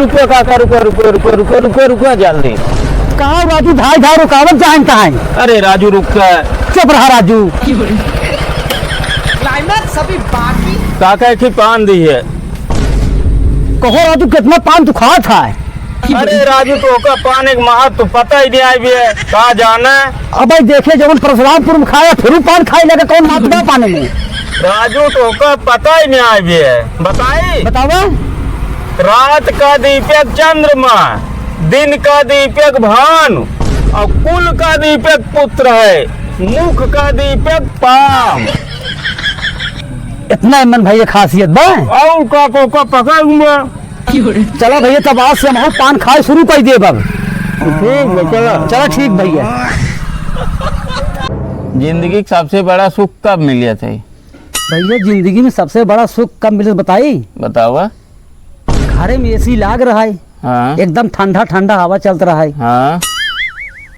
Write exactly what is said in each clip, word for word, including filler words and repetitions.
रुको काका, रुको, रुको, रुको, रुको, रुको, रुको, जल्दी। कहाँ राजू, धाय, धाय, रुकावत जाहन कहाँ है? अरे राजू, रुक के। चुप रहा राजू। क्लाइमैक्स अभी बाकी। काका एक ही पान दी है। कहो राजू, कितना पान तू खात है? अरे राजू, तोहका पान एक महत्व पता ही नहीं आए बे, का जाने? अबे देखे, जवन परशुरामपुर में खाया, फिर पान खाए लगे, कौन महत्व बा पान में? राजू, तोहका पता ही नहीं आए बे, बताई? बतावा। रात का दीपक चंद्रमा, दिन का दीपक भानु, और कुल का दीपक पुत्र है, मुख का दीपक पाम। इतना एमन भैया खासियत बा। और का को का पकड़ लूंगा। चला भैया, तब आज से हम पान खाए शुरू कर देब अब। ठीक बा, चला। चला ठीक भैया। जिंदगी का सबसे बड़ा सुख कब मिलिया था? भैया, जिंदगी में सबसे बड़ा सुख कब मिले, बताई? बतावा। घरे में एसी लाग रहा है, हाँ। एकदम ठंडा ठंडा हवा चलत रहा है। हाँ।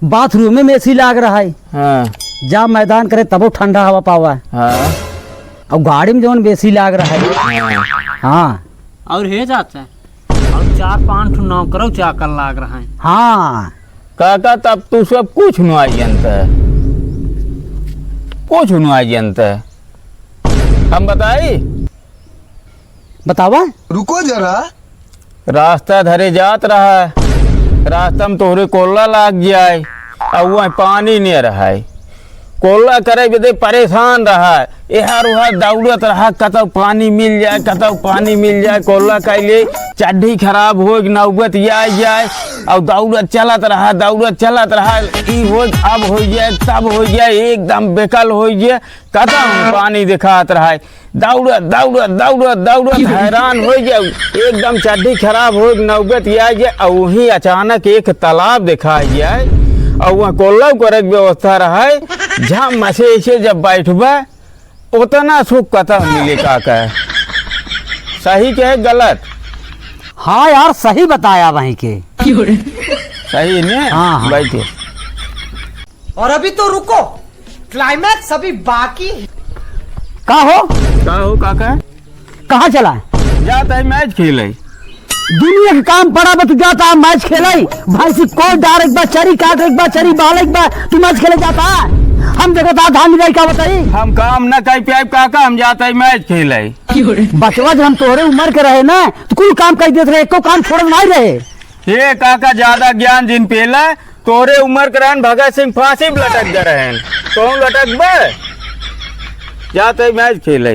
बाथरूम में एसी लाग रहा है, हाँ। जा मैदान करे तबो ठंडा हवा पावा। हाँ। और गाड़ी में जवन एसी लाग रहा है। हाँ। हाँ। और हे चाचा, और चार पाँच ठो नौकरो चाकर लाग रहा है। हाँ। काका, तब तू सब कुछ नुआई जनता है, कुछ नुआई जनता है। हम बताई? बतावा। रुको जरा। रास्ता धरे जात रहा है, रास्ता में तोहरे कोल्ला लाग जाए, और वह पानी नहीं रहा है। कोल्ला करे बदे परेशान रहा है, एहर ओहर दौड़त रहा, कतौ पानी मिल जाए, कतौ पानी मिल जाए। कोल्ला कहले चड्ढी खराब हो, नौबत आ जाए, और दौड़त चलत रहा, दौड़त चलत रहा, ई हो, अब हो जाए, तब हो जाए, एकदम बेकल हो जाए। कतौ पानी दिखात रहा है, दौड़त, दौड़त, दौड़त, दौड़त, हैरान हो गया, एकदम चड्ढी खराब हो, नौबत आ गया। और वहीं अचानक एक तालाब दिखा गया, और वहाँ कोल्ला करे के व्यवस्था रहा है, जहाँ मसे ऐसे जब बैठबा, उतना सुख कतौ मिले काका। सही कहे गलत? हाँ यार, सही बताया वहीं के। सही ने? हाँ, हाँ। बैठे। और अभी तो रुको, क्लाइमैक्स अभी बाकी है। का हो? का हो काका? कहाँ चला? जात है मैच खेले। दुनिया के काम पड़ा बा, तू जाता है मैच खेले। भैंसी कोल डार एक बार, चरी काट एक बार, चरी बाल एक बार, तू मैच खेले जाता है। हम देखो ता धान निकाल का बताई। हम काम न कर पाए काका, हम जात है मैच खेले। बचवा जब हम तोहरे उम्र के रहे ना, तो कुल काम कर देत रहे, एको काम छोड़त नहीं रहे। हे काका, ज्यादा ज्ञान जिन पेला, तोरे उम्र के रहन भगत सिंह फांसी पे लटक गए रहन, तोहू लटक बे। जात है मैच खेले।